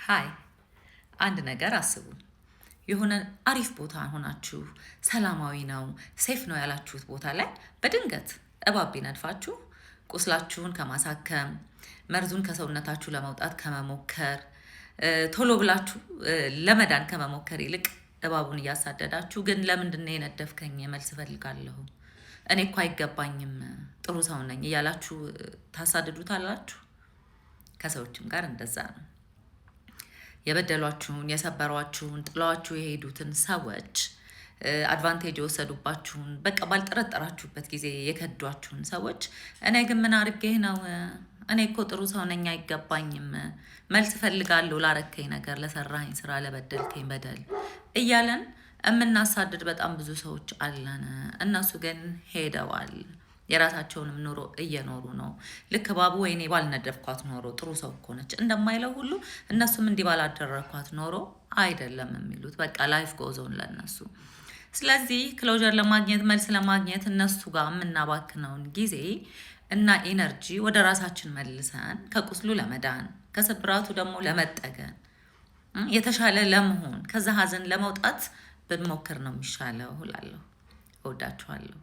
Hi፣ አንድ ነገር አስቡ። የሆነ አሪፍ ቦታ ሆናችሁ ሰላማዊ ነው፣ safe ነው ያላችሁት ቦታ ላይ በድንገት እባብ ቢነድፋችሁ ቁስላችሁን ከማሳከም፣ መርዙን ከሰውነታችሁ ለማውጣት ከመሞከር፣ ቶሎ ብላችሁ ለመዳን ከመሞከር ይልቅ እባቡን እያሳደዳችሁ ግን ለምንድን ነው የነደፍከኝ? መልስ እፈልጋለሁ፣ እኔ እኮ አይገባኝም፣ ጥሩ ሰው ነኝ እያላችሁ ታሳድዱታላችሁ። ከሰዎችም ጋር እንደዛ ነው። የበደሏችሁን፣ የሰበሯችሁን፣ ጥለዋችሁ የሄዱትን ሰዎች፣ advantage የወሰዱባችሁን፣ በቃ ባልጠረጠራችሁበት ጊዜ የከዷችሁን ሰዎች እኔ ግን ምን አድርጌህ ነው? እኔ እኮ ጥሩ ሰው ነኝ፣ አይገባኝም፣ መልስ እፈልጋለሁ ላረከኝ ነገር፣ ለሰራኸኝ ስራ፣ ለበደልከኝ በደል እያለን የምናሳድድ በጣም ብዙ ሰዎች አለን። እነሱ ግን ሄደዋል። የራሳቸውንም ኑሮ እየኖሩ ነው። ልክ እባቡ ወይኔ ባልነደፍኳት ኖሮ ጥሩ ሰው እኮ ነች እንደማይለው ሁሉ እነሱም እንዲህ ባላደረግኳት ኖሮ አይደለም የሚሉት። በቃ life goes on ለእነሱ። ስለዚህ closure ለማግኘት፣ መልስ ለማግኘት እነሱ ጋር የምናባክነውን ጊዜ እና energy ወደ ራሳችን መልሰን ከቁስሉ ለመዳን፣ ከስብራቱ ደግሞ ለመጠገን፣ የተሻለ ለመሆን፣ ከዛ ሀዘን ለመውጣት ብንሞክር ነው የሚሻለው እላለሁ። እወዳችኋለሁ።